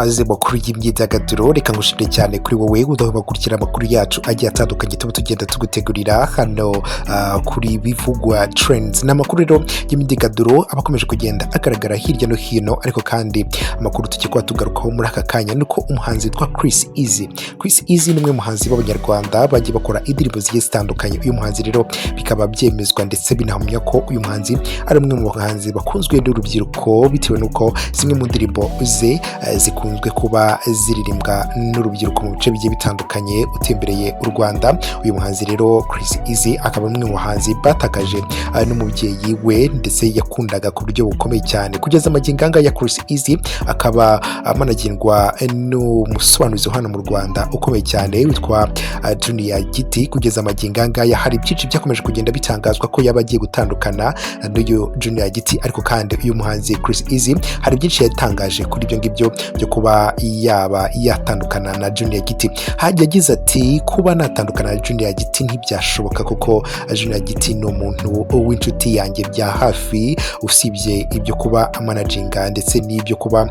Ikaze makuru y'imyidagaduro. Reka ngushimire cyane kuri wowe udahwema gukurikira amakuru yacu agiye atandukanye tuba tugenda tugutegurira hano kuri Bivugwa Trends. Ni amakuru rero y'imyidagaduro aba akomeje kugenda agaragara hirya no hino, ariko kandi amakuru tugiye kuba tugarukaho muri aka kanya ni uko umuhanzi witwa Chris Easy. Chris Easy ni umwe mu muhanzi b'Abanyarwanda bagiye bakora indirimbo zigiye zitandukanye. Uyu muhanzi rero bikaba byemezwa ndetse binahamya ko uyu muhanzi ari umwe mu bahanzi bakunzwe n'urubyiruko, bitewe n'uko zimwe mu ndirimbo ze zikunzwe kuba ziririmbwa n'urubyiruko mu bice bigiye bitandukanye utembereye u Rwanda. Uyu muhanzi rero Chris Easy akaba umwe mu bahanzi batakaje n'umubyeyi we ndetse yakundaga ku buryo bukomeye cyane. Kugeza amagingo aya, Chris Easy akaba amanagirwa n'umusobanuzi hano mu Rwanda ukomeye cyane witwa Junior Giti. Kugeza amagingo aya hari byinshi byakomeje kugenda bitangazwa ko yaba agiye gutandukana n'uyu Junior Giti, ariko kandi uyu muhanzi Chris Easy hari byinshi yatangaje kuri ibyo ngibyo byo kuba yaba yatandukana na Junior Giti. Yagize ati: "Kuba natandukana na Junior Giti ntibyashoboka, kuko Junior Giti ni umuntu w'inshuti yanjye bya hafi. Usibye ibyo kuba amanaginga ndetse n'ibyo kuba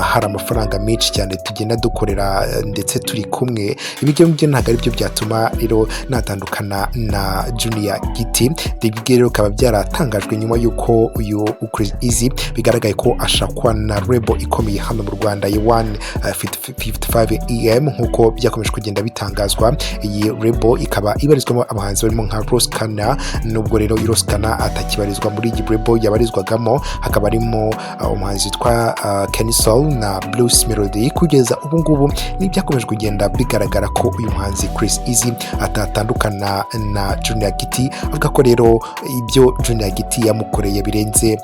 hari amafaranga menshi cyane tugenda dukorera ndetse turi kumwe, ibi ngibyo ntabwo ari byo byatuma rero natandukana na Junior Giti." Ibi rero bikaba byaratangajwe nyuma y'uko uyu Chris Easy bigaragaye ko ashakwa na label ikomeye hano mu Rwanda ya 155 AM, nk'uko byakomeje kugenda bitangazwa. Iyi label ikaba ibarizwamo abahanzi barimo nka Ross Kana, nubwo rero Ross Kana atakibarizwa muri iyi label yabarizwagamo. Hakaba harimo umuhanzi witwa Kenny Sol na Bruce Melody. Kugeza ubu ngubu n'ibyakomeje kugenda bigaragara ko uyu muhanzi Chris Easy atatandukana na Junior Giti, avuga ko rero ibyo Junior Giti yamukoreye birenze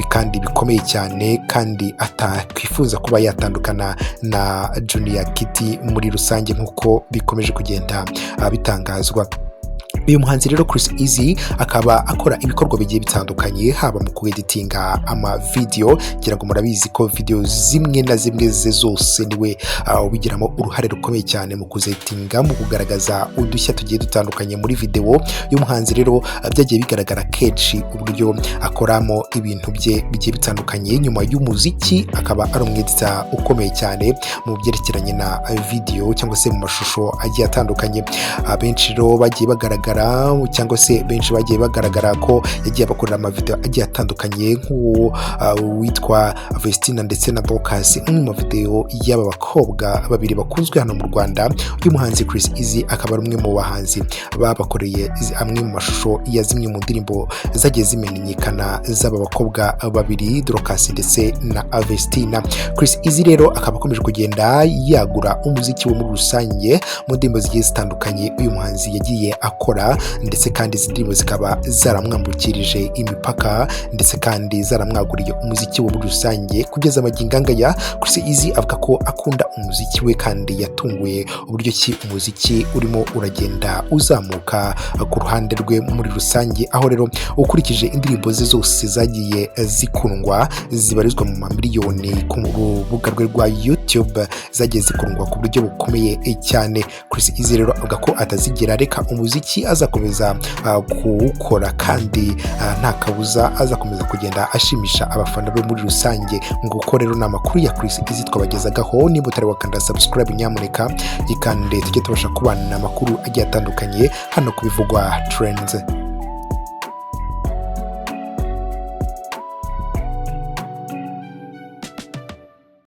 kandi bikomeye cyane, kandi atakwifuza kuba yatandukana na Junior Giti muri rusange, nk'uko bikomeje kugenda bitangazwa. Uyu muhanzi rero Chris Easy akaba akora ibikorwa bigiye bitandukanye, haba mu kweditinga amavideyo. Ngira ngo murabizi ko video zimwe na zimwe ze zose niwe ubigiramo uruhare rukomeye cyane mu kuzeditinga, mu kugaragaza udushya tugiye dutandukanye muri video. Uyu muhanzi rero byagiye bigaragara kenshi uburyo akoramo ibintu bye bigiye bitandukanye. Nyuma y'umuziki akaba ari umwedita ukomeye cyane mu byerekeranye na video cyangwa se mu mashusho agiye atandukanye. Abenshi rero bagiye bagaragara, cyangwa se benshi bagiye bagaragara ko yagiye abakorera amavideo agiye atandukanye, nk'uwo witwa Vestina ndetse na Dorcas, umwe mu mavideo y'aba bakobwa babiri bakunzwe hano mu Rwanda. Uyu muhanzi Chris Easy akaba ari umwe mu bahanzi babakoreye amwe mu mashusho ya zimwe mu ndirimbo zagiye zimenyekana z'aba bakobwa babiri, Dorcas ndetse na Vestina. Chris Easy rero akaba akomeje kugenda yagura umuziki we muri rusange mu ndirimbo zigiye zitandukanye uyu muhanzi yagiye akora, ndetse kandi izi ndirimbo zikaba zaramwambukirije imipaka, ndetse kandi zaramwaguriye umuziki we muri rusange. Kugeza amagingo angaya, Chris Easy avuga ko akunda umuziki we kandi yatunguye uburyo ki umuziki urimo uragenda uzamuka ku ruhande rwe muri rusange, aho rero ukurikije indirimbo ze zose zagiye zikundwa, zibarizwa mu mamiliyoni ku rubuga rwe rwa YouTube, zagiye zikundwa ku buryo bukomeye cyane. Chris Easy rero avuga ko atazigera areka umuziki, azakomeza kuwukora kandi nta kabuza azakomeza kugenda ashimisha abafana be muri rusange. Nguko rero ni amakuru ya Chris Easy twabagezagaho. Niba utari wakanda subscribe, nyamuneka yikande, tujye tubasha kubana amakuru agiye atandukanye hano ku Bivugwa Trends.